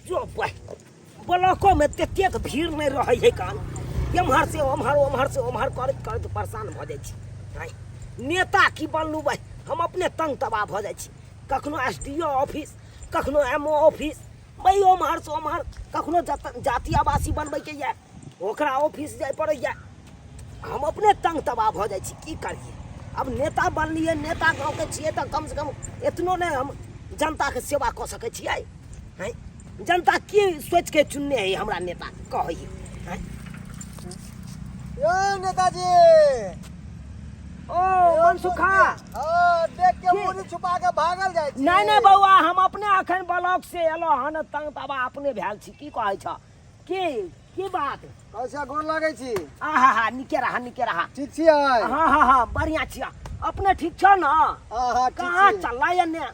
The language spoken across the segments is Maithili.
जो ब्लॉकोमे ततेक भीड़ नहि रहै है कान, एम्हर से ओम्हर, ओम्हर से ओम्हर करैत करैत परेशान भऽ जाइ छी। आँय, नेता की बनलहुँ भाइ, हम अपने तंग तबाह भऽ जाइ छी। कखनो एस डी ओ ऑफिस, कखनो एम ओ ऑफिस, भाइ ओम्हर से ओम्हर, कखनो जाति आवासी बनबैके यऽ ओकरा ऑफिस जाय पड़ैए। हम अपने तंग तबाह भऽ जाइ छी। की करियै अब, नेता बनलियै, नेता गाँवके छियै तऽ कमसँ कम एतनो नहि हम जनताके सेवा कऽ सकै छियै? हैं, जनता की सोचि के चुनने है हमरा नेता कहै हैं? यो नेताजी। ओ मनसुखा। हाँ, देख के की? मुड़ी छुपा के भागल जाइ छी। नहि नहि बौआ, हम अपने अखन ब्लॉक से एलहुँ हन, तंग तबाह अपने भेल छी। की कहै छ, की की बात? कहै छी, गोर लगै छी। आहा हा, नीके रहा, नीके रहा। ठीक छियै? हाँ हाँ हाँ, बढ़िया छियै। अपने ठीक छौ ने? हाँ हाँ, ठीक कहाँ छी। चलला एने?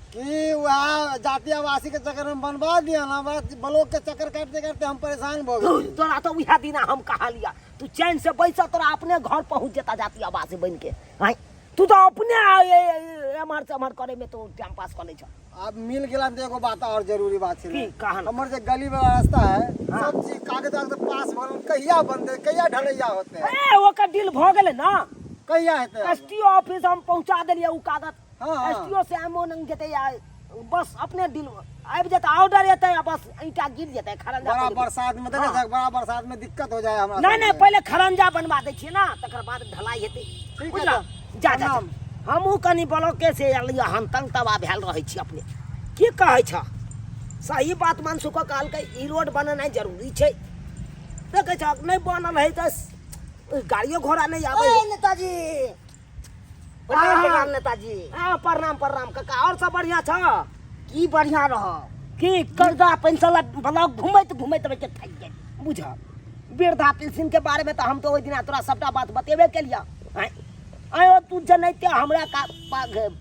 कि वएह जाति आवासी के चक्कर में बनवा दिया ना, हमरा ब्लॉक के चक्कर काटते काटते हम परेशान भऽ गेलियै। तोरा तऽ उएह दिना हम कहलिया, तू चैन से बैस, तोरा अपने घर पहुँच जेता जाति आवासी बनि के। आँय, तू तऽ अपने एम्हर से एम्हर करे में तो टाइम पास कऽ लै छ। आब मिल गेला तऽ एगो बात और जरूरी बात छै। की कहन? हमर जे गली वाला रास्ता है, हाँ। सब चीज कागज वागज पास भऽ गेल, कहिया बनतै, कहिया ढलैया होतै? ए, ओकर डील भऽ गेलै ने। कहिया हेतै? एस टी ओ ऑफिस हम पहुंचा देलियै उ कागज। हाँ, हाँ। एस टी ओ से एम ओ नंग जेतै या बस अपने डील आबि जेतै, ऑर्डर एतै आ बस ईंटा गिर जेतै, खरंजा बड़ा पहिले। बरसात में देखै हाँ। छहक, बड़ा बरसात में दिक्कत हो जाए हमरा नहीं नहीं, सबके। पहिले खरंजा बनवा दै छियै ना, तकर बाद ढलाई हेतै। ठीक है। बुझलह? तऽ जा जा जा। प्रणाम। हमहूँ कनि ब्लॉके से एलियै हन, तंग तबाह भेल रहै छी अपने। की कहै छह, सही बात मनसुख कहलकै, ई रोड बनेनाइ जरूरी छै। देखै छहक नहि बनल है तऽ गाड़ियो घोड़ा नहि आबै ए है। नेताजी, प्रणाम। प्रणाम नेताजी। हाँ, प्रणाम प्रणाम काका, और सब बढ़िया छ? की बढ़िया रह। की कर्जा पेंशन ब्लॉक घूमैत घूमैत रह के थाकि गेल। बुझ, वृद्धा पेंशन के बारे में तो हम तो ओहि दिना तोरा सबटा बात बतेबे केलिया। आँय आँय, तू जनैते हमरा का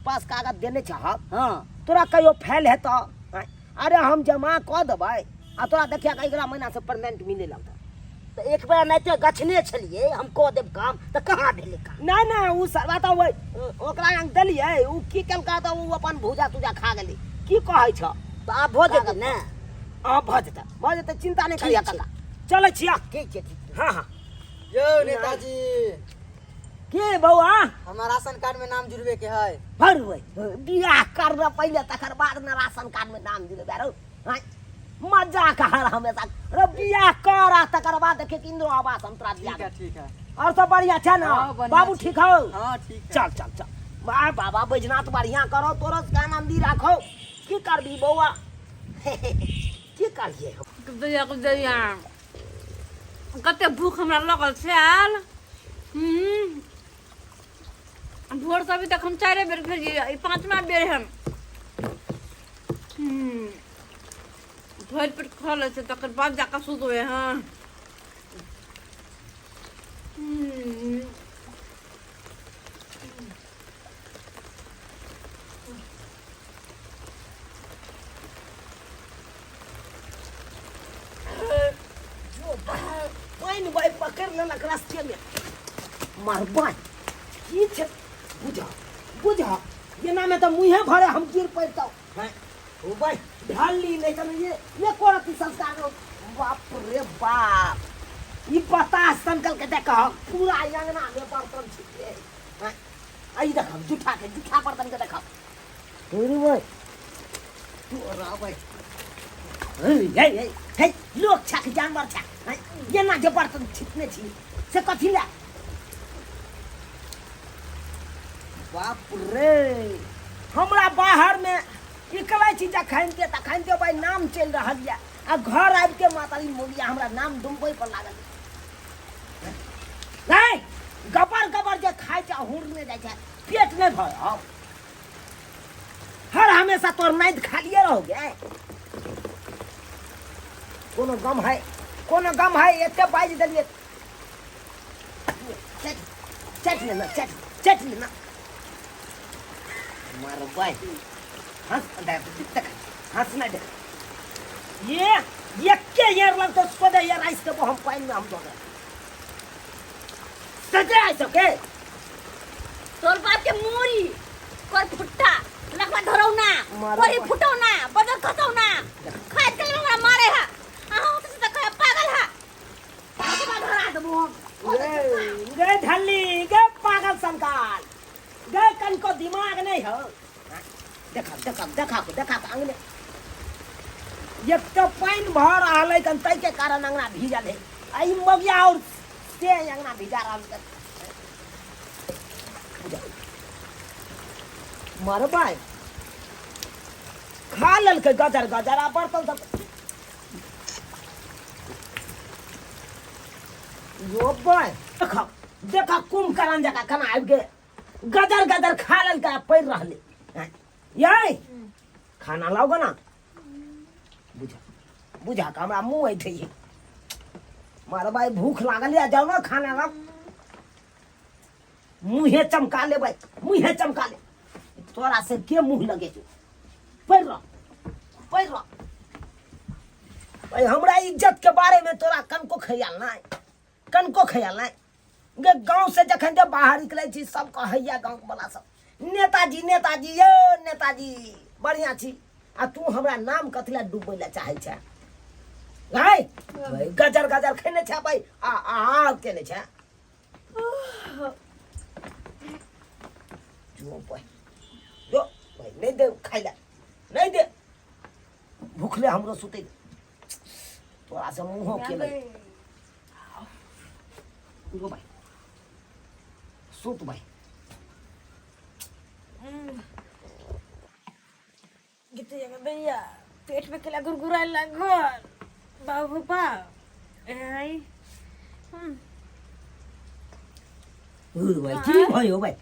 पास कागज देने छह। हाँ। तोरा कहियो फैल हेतौ? आँय, अरे हम जमा कऽ देबै आ तोरा देखिया अगिला महीना से पेमेंट मिले लगतौ। तऽ एक बेर एनाहिते गछने छलियै हम कऽ देब काम, तऽ कहाँ भेलै काम? नहि नहि, ओ सरवा तऽ ओहि ओकरा लग देलियै, ओ की केलका तऽ ओ अपन भूजा तूजा खा गेलै। की कहै छह? तऽ आब भऽ जेतै ने? हँ, भऽ जेतै, भऽ जेतै, चिन्ता नहि करिया। ठीक छै। काका, चलै छियै। ठीक छै, ठीक छै। हाँ हाँ। यौ नेताजी। के बौआ? हमरा राशन कार्ड में नाम जुड़बे के है। भरबै बियाह कर पहिले, तकर बाद ने राशन कार्ड में नाम जुड़ेबै। रौ आँय, मजाक हर हमेशा रे। बियाह कर आ तकर बाद देखे कि इंदिरो आवास हम तोरा दिया ठीक है। ठीक है। और सब बढ़िया छै ने? हाँ, बढ़िया बाबू छै। ठीक हौ? हाँ, ठीक है। चल चल चल। वाह बाबा बैजनाथ, बढ़िया करो, तोरो के आनंदी राखो। की करबी बौआ, की करिए हम? दैया दैया, कते भूख हमरा लगल छै आयल। भोर से अभी तक हम चारे बेर खेलियै, ई पाँचमा बेर है। भरि पेट खा लै छै, तकर बाद जाकऽ सुतबै। हँ। पानि बाइ पकड़ि लेलक रास्तेमे, मरबै की छै? बुझ बुझ, एनामे तऽ मुँहे भरे हम गिर पड़ितहुँ। हैं ओ भाइ, ढालली नहि तऽ ये एको रत्ती संस्कार। बाप रे बाप, ई बताह संकल के देख, पूरा अंगना में बर्तन छिटले हैं। आ ई देखब जूठा के जूठा बर्तन के देखब। अरे भाइ, तोरा भाइ, हे हे हे हे, लोक छा कि जानवर छा? हैं, एना जे बर्तन छिटने छी से कथी लए? बाप रे, हमरा बाहर में निकलै छी जखन के तखन के भाई नाम चलि रहल यऽ, आ घर आबि के मातारी मोगिया हमरा नाम डुमबै पर लागल। नहीं, गबर गबर जे खाइ छै, हुरने जाइ छै, पेट नहि भर। हर हमेशा तोर नाइद खालिए रहोगे। कोनो गम है, कोनो गम है? एते बाजि देलियै। चट चट लेना, चट चट लेना, मारबै। हंस देख देख, हंस नहीं देख। ये एके यार लगतो सोदे यार, आइस देबो हम पानि में, हम दो सजे आइ सके। तोर बाप के मोरी कर फुट्टा, लखवा धरौना, मारो कोरी बा। फुटौना, बदल खसौना, खाइत के हमरा अंगने एक तऽ पानि भऽ रहल है कन ताहिके कारण अंगना भीजल है आ ई मगिया और से अंगना भिजा रहल छै। मरबै खा लेलकै गजर गजर आ बर्तन सब यो बाय देख देख कुंभकर्ण जकाँ केना आबि गेल गदर गदर खा लेलकै आ पड़ि रहलै आँय, यै खाना लाओ ना बुझा बुझा के हमरा मुँह ऐठै है मारे भाई भूख लागल या जाओ ना खाना लाओ मुँहे चमका लेबै मुँहे चमका ले तोरा से के मुँह लगे छौ पड़ि रह पड़ि रह भाई हमरा इज्जत के बारे में तोरा कनको ख्याल नहीं कनको ख्याल नहीं गे गाँव से जखन जे बाहर निकलै छी सब कहैया गाँव वाला सब नेताजी नेताजी यौ नेताजी बढ़िआँ छी आ तू हमरा नाम कथी लए डुबबै लए चाहै छै भाइ गजर गजर खेने छै भाइ आ आ केने छै जो भाइ जो भाइ नहि दे खाइ लए नहि दे भूखले हमरो सुतै दे तोरा से मुँहो के लगे जो भाइ सुत भाइ गीते भैया पेट में केला गुरगुराए लागल बाबू बा ऐ ओ भाइ की होइ हो भाइ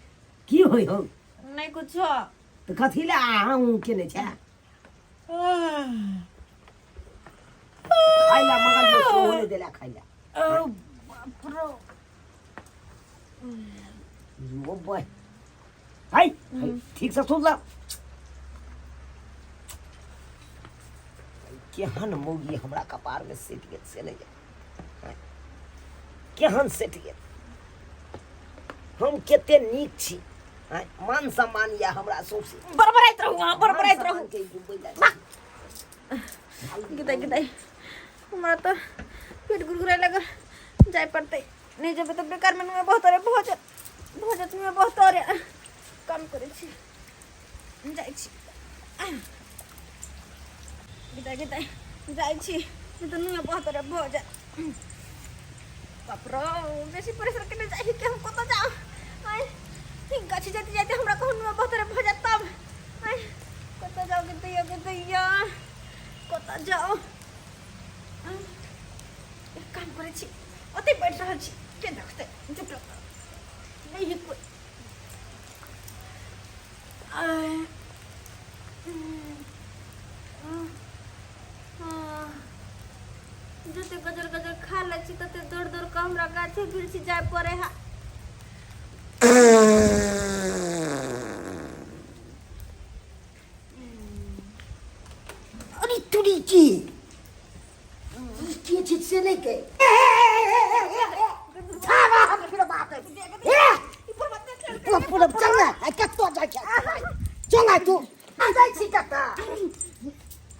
की होइ हो नहीं कुछो तऽ कथी लए अहाँ ऊँ केने छै खाइ लए मगल में सेहो नहि देला खाइ लए ओ बाप रो ओ भाइ हाय ठीक से सुन ला केहन मौगी हमरा कपार में सेट गेल से नहि जाने केहन सेट गेल हम कते नीक छी आँय, मान सम्मान यऽ हमरा सौंसे बड़बड़ाइत रहू अहाँ बड़बड़ाइत मान रहू सम्मान के डूबै लए गिदाइ गिदाइ हमरा तऽ पेट गुरगुराए लागल जाय पड़तै नहि जेबै तऽ बेकार में बहुत अरे भोजन भोजन में बहुत अरे काम करै छी जाइ छी गिदाइ गिदाइ जाइ छी नहि तऽ नुआ बहुत अरे भोजन बाप रो बेसी प्रेशर केने जाइ के हम कतऽ जाउ आइ गाछी जाते जाते हमरा कहूँ नुआ बहुत अरे भऽ जायत तब आइ कतऽ जाउ गिदैया गिदैया कतऽ जाउ एक काम करै छी ओतै बैठ रहल छी के देखतै चुप रह नहीं कोई आय, जते गजर गजर खा लै छी तते दौड़ दौड़ कऽ हमरा गाछे वृक्ष जाय पड़े है अरे तुरी की ई के छै से नहि के छाड़ा हम फिर बात है ए पूरा पूरा चल ना आ कत्तो जाइ छै चल आ तू आ जाइ छी कत्ता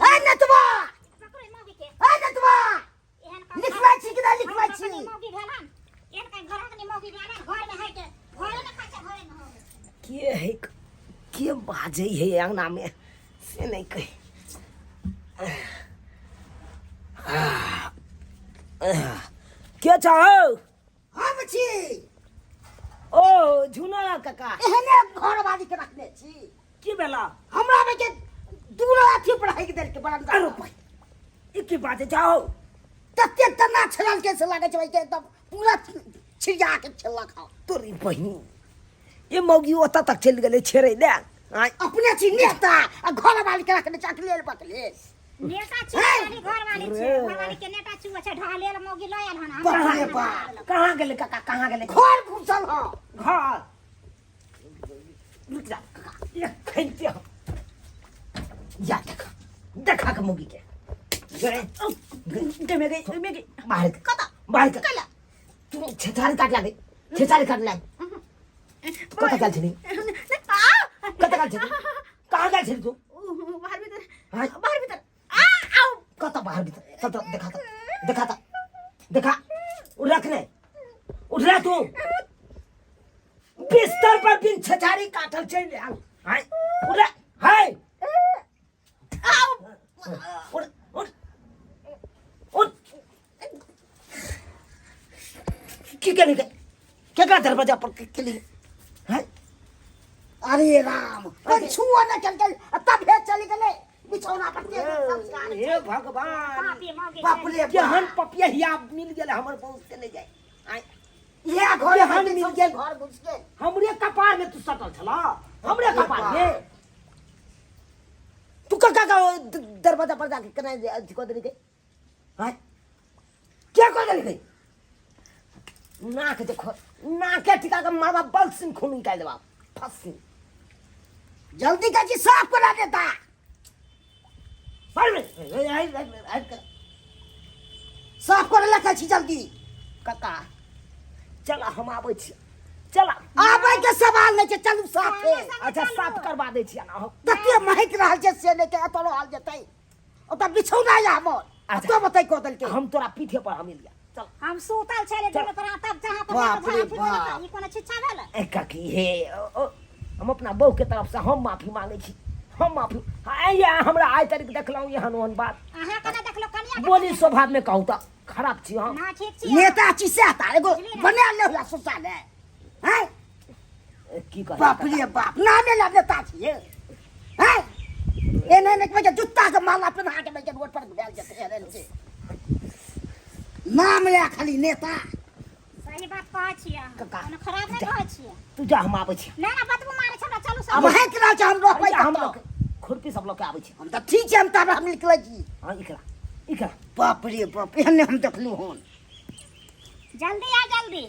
ए नतवा ए नतवा लिखवा छी कि नहि लिखवा छी के है के बाजै है अंगना में से नहीं कही के छौ हम छी ओ झुना काका एहने घरवाली के रखने छी की भेला हमरा में के दूर अथी पर हाइक देल के बड़ा अरे भाई ई की बाजै छौ तते तना छलल के से लागै छै के एकदम पूरा छिड़िया के छलक हौ तोरी बहिन ये मौगी ओतऽ तक चलि गेलै छेड़ै लए आँय अपने छी नेता आ घर वाली के रखने चकलेल बकलेल नेता छी वाली घर वाली छी घर वाली के नेता छी अच्छा ढालेल मौगी लऽ आयल हन बाप रे बाप कहाँ गेलै काका कहाँ गेलै घर घुसल हौ घर रुक जा काका एखन के हम जा देखा देखा के मौगी के गए गई गई गई गई बाहर कता बाहर कता तू छेछारी काट लागे छेछारी काट लागे कता गेल छली कता गेल छली कहाँ गेल छली तू बाहर भीतर हाँ? बाहर भीतर आ आओ कता बाहर भीतर चल चल देखा था देखा था देखा उठ रख ने उठ रहा तू बिस्तर पर बिन छछारी काटल चल आल हाय उठ रहा हाय आ केली गे केकरा दरवाजा पर केली हैं अरे राम कोन छुओ न चल तब हे चलि गेलै बिछौना पर के संस्कार हे भगवान पापी मौगी बाप रे बाप। केहन पपिया हिया मिल गेल हमर बहुत से नहि जाय आय इएह घर केहन मिल गेल घर घुसि गेल हमरे कपार में तू सटल छला हमरे कपार में तू कका का दरवाजा पर जाके केना अथी कऽ देलकै आँय क्या कऽ देलकै नाक देखो नाके टिका के मारबा बल सिंह खून निकालि देबा फस सिंह जल्दी का जी साफ करा देता मार बे, आइ, आइ, आइ, आइ, साफ करे ला कहै छी जल्दी कका चल हम आबै छी चल आबै के सवाल नहि छै चलू साफ हे अच्छा साफ करवा दै छी अहाँ तते महक रहल छै से नहि के एतऽ रहल जेतै ओतऽ बिछौना या हमर अच्छा। तो बतै कऽ देलकै हम तोरा पीठे पर हम लिया चल हम सुतल छले दुनू पर तब जहाँ पर बाप रे बाप। ई कोनो छिच्छा भेल ए काकी हे ओ, ओ, हम अपना बहू के तरफ से हम माफी मांगे छी हम माफी हाँ, ये हमरा आइ तारीख देखलहुँ एहन ओहन बात अहाँ केना देखलो कनिया के बोली स्वभाव में कहू तऽ खराब छी हम ना ठीक छी नेता छी सएह ता एगो बना ले हुआ शौचालय हैं ए, की कहै बाप रे बाप नामे ला नेता छियै हैं एने एने के जूता के माला पहिना के बैठ रोड पर घुमायल जेतै एहन छै नाम ले खाली नेता सही बात कहै छी अहाँ कका, कोनो खराब नहि कहै छियै तू जा हम आबै छी ना ना बतबू मारै छै हमरा चलू आब सब महक रहल छै हम रहबै हम कतऽ? लऽ के खुरपी सब लऽ के आबै छी हम तऽ ठीक छै हम तब हम निकलै छी हँ इकरा इकरा बाप रे बाप एहन नहि हम देखलहुँ हन जल्दी आ जल्दी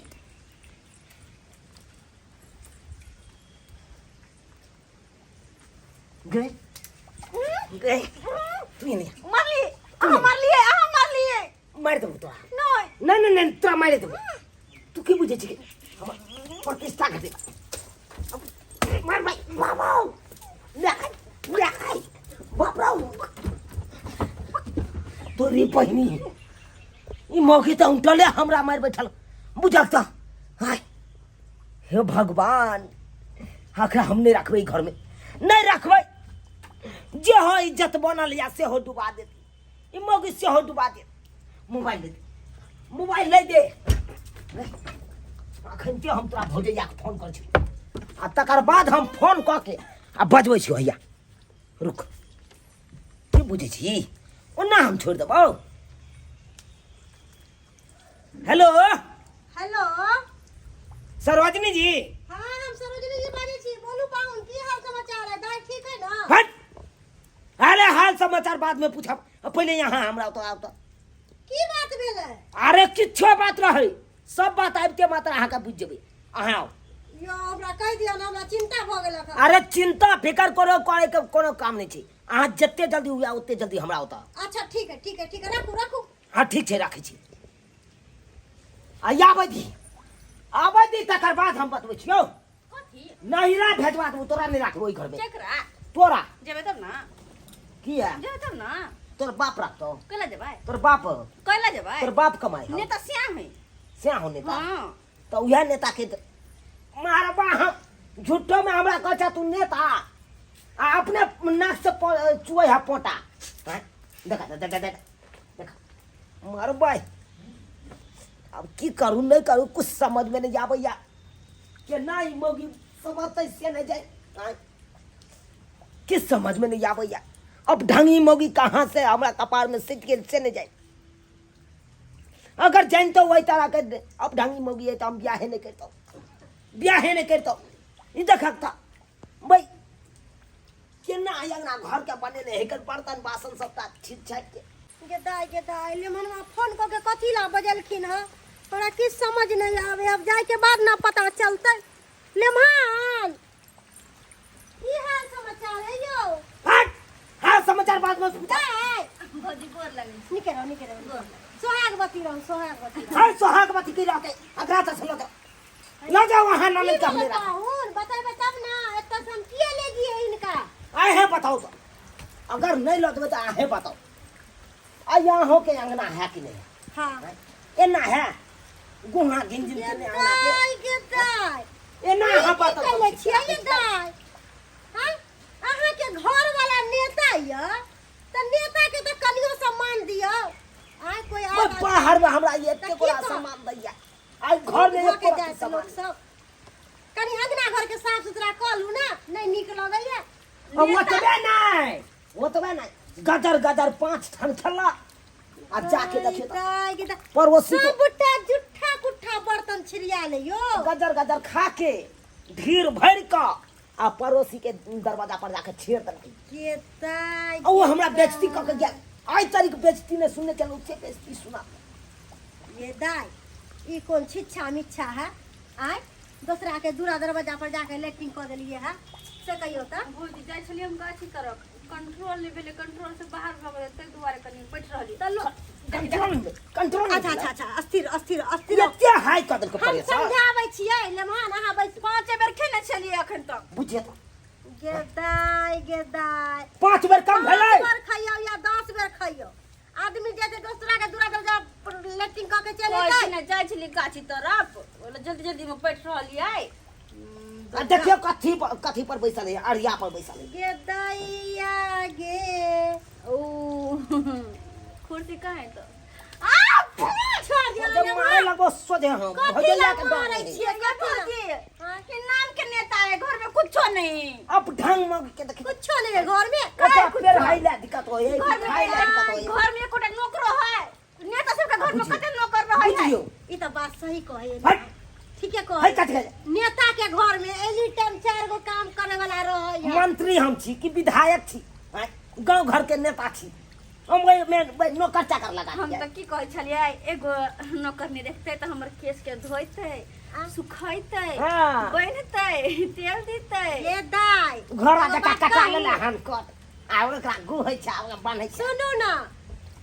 गए गए तू एने मारलिए अहाँ मारलिए अहाँ मारलिए मारि देबौ तोरा नहि नहि नहि नहि तोरा मारि देबौ तू की बुझै छी हमर प्रतिष्ठा घटे मार भाई बाबा नहीं बाप रे तोरी बहिनी ई मौकी तऽ उठले हमरा मारि बैठल बुझक तऽ हाय हे भगवान आखिर हम नहि रखबै घरमे नहि रखबै जे हो इज्जत बनल या सेहो डुबा देत ई मौगी सेहो डुबा देत मोबाइल दे मोबाइल नहि दे अखन ते हम तोरा भौजैयाके फोन करै छी आ तकर बाद हम फोन कऽ के आ बजबै छी भैया रुक की बुझै छी ओना हम छोड़ि देबौ हेलो हेलो सरोजनी जी हाँ हम सरोजनी जी बाजै छी बोलू पाहुन की हाल समाचार है दाइ ठीक है ना हट अरे हाल समाचार बाद में पूछब पहिले यहाँ हमरा ओतऽ आउ तऽ की बात भेलै अरे किछो बात रहै सब बात आबिते मात्र अहाँके बुझि जेबै अहाँ आउ यो हमरा कहि दिअ ने हमरा चिंता भऽ गेल एखन अरे चिंता फिकर करो करे के कोनो काम नहीं छै अहाँ जते जल्दी हुए ओते जल्दी हमरा ओतऽ अच्छा ठीक है ठीक है ठीक है राखू राखू हाँ ठीक छै राखै छी आ आबै दी आबै दी तकर बाद हम बतबै छियौ कथी नहिरा भेजवा देबौ तोरा नहि राखबौ ओहि घरमे केकरा तोरा जेबै तब ना किया जेबै तब ना तोर बाप राखतौ कैला जेबै तोर बाप कैला जेबै तोर बाप कमाइ हौ नेता श्याम है सएह हो नेता हाँ तऽ उएह नेताके मारबा हम झूठोमे हमरा कहै छै तू नेता आ अपने नाक से चुऐ है पोटा हैं? देखा देख देख देख देख मारबै अब की करू नहीं करू कुछ समझ में नहीं आबैया केना ई मौगी समझतै से नहीं जाए आँय? किस समझ में नहीं आबैया अब ढंगी मौगी कहाँ से हमरा कपार में सिट गेल से नहीं जाए अगर जानतो वही तरह के अब ढंगी मौगी है तो हम ब्याहे नहीं करतो ब्याहे नहीं करतो ई देखक था भाई केना अंगना घर के बनेने है बर्तन बासन सबटा छीट छाट के गे दाइ गे दाइ लेमनवा फोन कऽ के कथी ला बजलखिन हँ हमरा किछु समझ नहि आबै आब जाइके बाद ने पता चलतै लेमहान की हाल समाचार है यौ हट हाँ समाचार बाद में पूछा दाइ भौजी गोर लगै छी नीके रहू नीके रहू सोहागवती रहू सोहागवती रहू हर सोहागवती की रहते अकरा तो सुनो ल जाओ वहाँ न की नहीं बोले मेरा पाहुन बतेबै तब ना एतऽ से हम किए ले जिए हिनका आए हैं बताओ तो अगर नहीं लौटবে तो आहे बताओ आ यहाँ हो के अंगना है कि नहीं हाँ एना है गुहा घिन घिन के अंगना के दाइ गे दाइ एना है की बताओ कहले छियै ये दाइ हाँ अहाँके घर वाला नेता यऽ तऽ नेता के तऽ कनियो सम्मान दियौ आइ कोई बस आयल बाहर में हमरा ये एते तऽ की गोरा कहब? सामान दैया आइ घर में भऽ के एको जायत रत्ती लोक सामान सब। कनि अंगना घर के साफ सुथरा कऽ लू ने, नहि नीक लगैया। अब ओतबे नहि, ओतबे नहि, गदर गदर 5 ठन खेला आ जाके देखियौ तऽ दाइ गे दाइ। पड़ोसी के सबटा जुट्ठा कुट्ठा बर्तन छिड़िया ले यौ। गदर गदर खा के ढीर भरि कऽ आ पड़ोसी के दरवाजा पर जाके छेड़ देलकै। के दाइ। आ ओ हमरा बेइज्जती कऽ के गेल। आइ तारीख बेइज्जती नहि सुनने छलहुँ से बेइज्जती सुना। ये दाइ, ई कोन छिच्छा मिच्छा है? आय दोसरा के दूरा दरवाजा पर जाके लेटरिन कऽ देलियै है, से कहियौ तऽ। भौजी, जाइ छलियै हम गाछी तरफ, कंट्रोल नहि भेलै, कंट्रोल से बाहर भऽ गेलै, ताहि दुआरे कनि बैठ रहलियै। तऽ लो कंट्रोल कंट्रोल। अच्छा अच्छा अच्छा, अस्थिर अस्थिर अस्थिर। एते हाई कऽ देलकै हम परेशान। समझाबै छियै लेमहान, अहाँ बैस। 5 बेर खेने छलियै अखन तक। बुझिए तऽ। गे दाइ गे दाइ, 5 बेर कम भेलै? 5 बेर खइयौ या 10 बेर खइयौ, आदमी जे छै दोसरा के दूरा दरवाजा पर लेटरिन कऽ के चलि कहै छी एतै। ने, जाइ छलियै गाछी तरफ, ओला जल्दी जल्दी मे बैठ रहलियै। आ देखियौ कथी पर, कथी पर बैसल है, अरिया पर बैसल है। गे दैया गे। ओ कुर्सी कहाँ है तऽ आ छोड़ दियौ। जब मारे लगबो सोझे हम कथी भौजैया लए के डर मारै नहीं। छियै? ये भौजी के नाम के नेता है, घर में कुछो नहीं। अब ढंग मग के देखी। कुछो नहीं है घर में। ओकरा पेड़ हाई ला दिक्कत होय है, घर में खाइ ला दिक्कत होय है। घर में एकोटा नौकरो है? नेता सबके घर में कते नौकर रहै है? बुझियौ। ई तऽ बात सही कहै। हट। ठीके हट, कहै। कथी कहै? नेता के घर में एनी टाइम 4 गो काम करे वाला रहै है। मंत्री हम छी कि विधायक छी? आँय, गांव घर के नेता छी हम, ओहि में ओहि नौकर चाकर लगा हम दियै। तऽ की कहै छलियै, एगो नौकर नहि रखतै तऽ हमर केश के धोइतै, सुखैतै, बान्हतै, तेल दितै। ये दाइ, घोड़ा एगो जकाँ बात कटा कही? लेला हन कट आ ओकरा गुहै छै आ ओकरा बान्है छै। सुनू ने,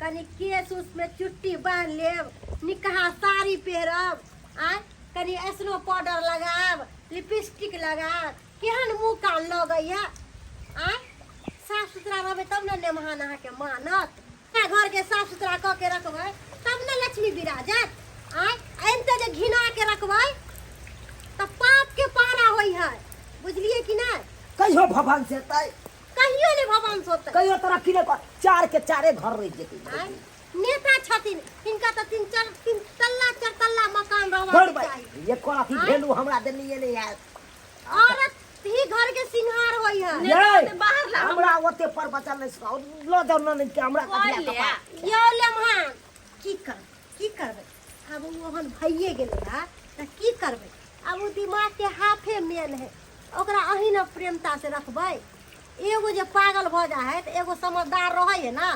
कनि केश उस में चुट्टी बान्हि लेब, निकहा साड़ी पहिरब, आँय कनि स्नो पाउडर लगायब, लिपस्टिक लगायब, केहन मुँह कान लगैया। आँय साफ सुथरा रहबै तब ने नेमहान अहाँके मानत। अपना घरके साफ सुथरा कऽ के रखबै तब ने लक्ष्मी विराजत। आँय एनते जे घिना के रखबै तऽ पाप के पारा होइ है, बुझलियै कि नहि? कहियो भवन से तै कहियो नहि भवन होतै। कहियो तरक्की नहि कर, 4 के 4 घर रहि जेतै। आँय नेता छथिन, हिनका तऽ 3 4 3 तल्ला 4 तल्ला मकान बड़ रहबाक भाई चाही। एको अथी आँय? भेलू हमरा देलियै नहि आयल। औरत ही घर के सिंगार होई है। नेता ये, के बाहर ला। हमरा ओते पर बचल नहि सुनाउ, लऽ जाउ ननद के, हमरा कथी कोइ लए ले। कपार। यौ लेमहान, की करबै की करबै, आब ओ ओहन भइए गेलै है तऽ की करबै? आब ओ दिमाग के हाफे मेन है, ओकरा अहीं ने प्रेमता से रखबै। एगो जे पागल भऽ जाइ है तऽ एगो समझदार रहै है ना,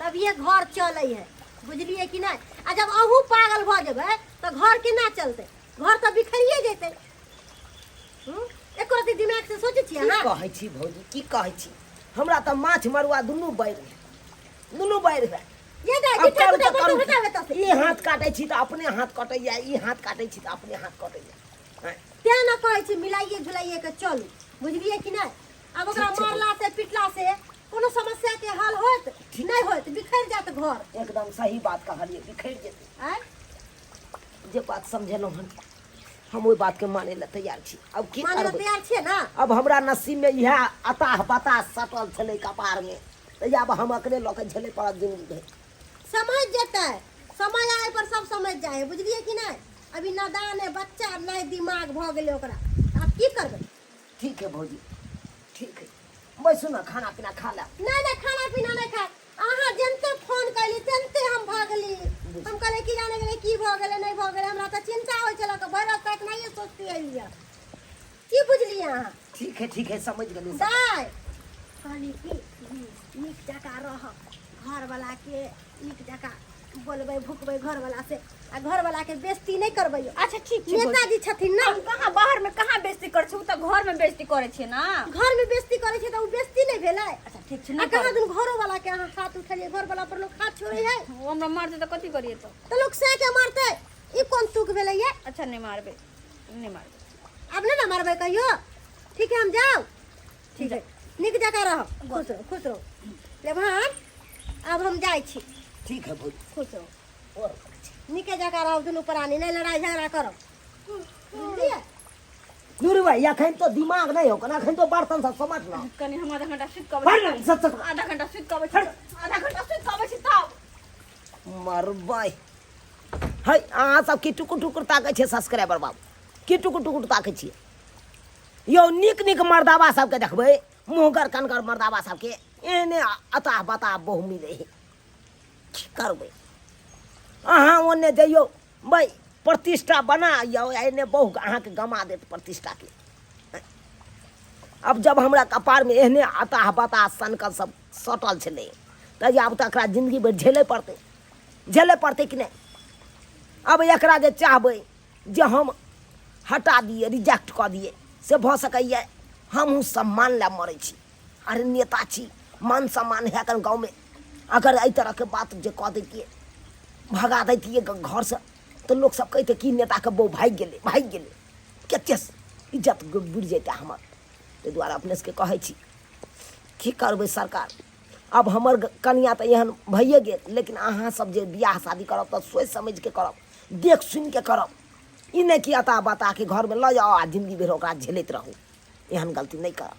तभिए घर चलै है, बुझलियै कि नहि? आ जब अहूँ पागल भऽ जेबै तऽ घर केना चलतै? घर तऽ बिखरिए जेतै। एको रत्ती दिमाग से सोचै छियै की अहाँ? कहै छी भौजी, की कहै छी? हमरा तऽ माछ मरुआ दुनू बैर है, दुनू बैर है। ये दाइ, अब जुठा करू कुठा तऽ करू बर्तन हटाबै तऽ की? ई हाथ काटै छी तऽ अपने हाथ कटैया, ई हाथ काटै छी तऽ अपने हाथ कटैया। आँय, तें ने कहै छी मिलाइए झुलाइए के चलू, बुझलियै कि नहि? आब ओकरा ठीक छै। मारला से पिटला से कोनो समस्या के हल होत नहि होत, बिखरि जायत घर। एकदम सही बात कहलियै, बिखरि जेतै। आँय जे बात समझेलहुँ हन हम ओहि बात के माने लए तैयार छी। अब की माने लए करबै? तैयार छियै ने? अब हमरा नसीब में इएह अताह बताह सटल छलै कपार में, तऽ आब हम एकरे लऽ के झेले पड़त जिंदगी भरि। समझ जेतै, समय आए पर सब समझ जाए है, बुझलियै कि नहि? अभी नादान है बच्चा, नहि दिमाग भऽ गेलै ओकरा, आब की करबै? ठीक है भौजी, ठीक है, बैसू ने, खाना पीना खा लेब। नहि नहि, खाना पीना नहि खाय। अहाँ जनते फोन कैली तनते हम भागली। हम कहले की जाने गेलै की भऽ गेलै नहि भऽ गेलै, हमरा तऽ चिंता होइ छल कि भरि रात नहि सोचती एलियै। की बुझलियै अहाँ? ठीक है ठीक है, समझ गेलियै। दाइ कहली कि नीक जकाँ रहब, घरवला के नीक जकाँ बोलबै भुकबै घरवला से, आ घरवला के बेइज्जती नहि करबै। अच्छा ठीक छै। नेताजी छथिन ने। हम कहाँ बाहर में कहाँ बेइज्जती करै छी? ओ तऽ घर में बेइज्जती करै छै ना। घर में बेइज्जती करै छै तऽ ओ बेइज्जती नहि भेलै? अच्छा ठीक छै। आ नहि कहाँ करबै। दिन घरोवला के अहाँ हाथ उठेलियै? घरवला पर लोक हाथ छोड़ै है? ओ हमरा मारतै तऽ कथी करियै तऽ? तऽ लोक से के मारतै, ई कोन तुक भेलै ये? अच्छा नहि मारबै, नहि मारबै। आब नहि ने मारबै कहियो? ठीक है, हम जाउ। ठीक है, नीक जकाँ रहब, खुश रहू, खुश रहू। लेभान, आब हम जाइ छी। ठीक है भौजी। खुश रहू, नीके जकाँ रहब दुनू प्राणी, नहि लड़ाइ झगड़ा करब, बुझलियै? दूर भाई, अखन तो दिमाग नहीं हो, अखन तो बर्तन सब समझ ना। कनि हम आधा घंटा सुति कऽ हट अबै छी। सब सब आधा घंटा सुति कऽ अबै छी, आधा घंटा सुति कऽ अबै छी तब। मरबै। है अहाँ सब की टुकुर टुकुर ताकै छियै सब्सक्राइबर बाबू की टुकुर टुकुर ताकै छियै यौ नीक नीक मर्दाबा सबके देखबै मुँहगर कनगर मर्दाबा सबके एहने अताह बताह बहु मिलै है की करबै अहाँ ओन्ने जइयौ भाइ प्रतिष्ठा बना यौ एने बहु अहाँके गमा देत प्रतिष्ठाके आब जब हमरा कपारमे एहने अताह बताह सनकल सब सटल छलै तऽ आब तऽ एकरा जिन्दगी भरि झेलै पड़तै झेलै पड़तै कि नहि आब एकरा जे चाहबै जे हम हटा दिए रिजेक्ट कऽ दिए से भऽ सकैए हमहूँ सम्मान लए मरै छी अरे नेता छी मान सम्मान है कन गाँवमे अगर एहि तरहके बात जे कऽ दैतियै भगा दैतियै घरसँ तऽ लोकसब कहितै कि नेताके बहु भागि गेलै भागि गेलै कते इज्जत बुड़ि जैतै हमर ताहि दुआरे अपने सबके कहै छी की करबै सरकार आब हमर कनिआँ तऽ एहन भइए गेल लेकिन अहाँ सब जे बियाह शादी करब तऽ सोचि समझिके करब देख सुनिके करब ई नहि कि अता बताके घरमे लऽ जाउ आ जिन्दगी भरि ओकरा झेलैत रहू एहन गलती नहि करब।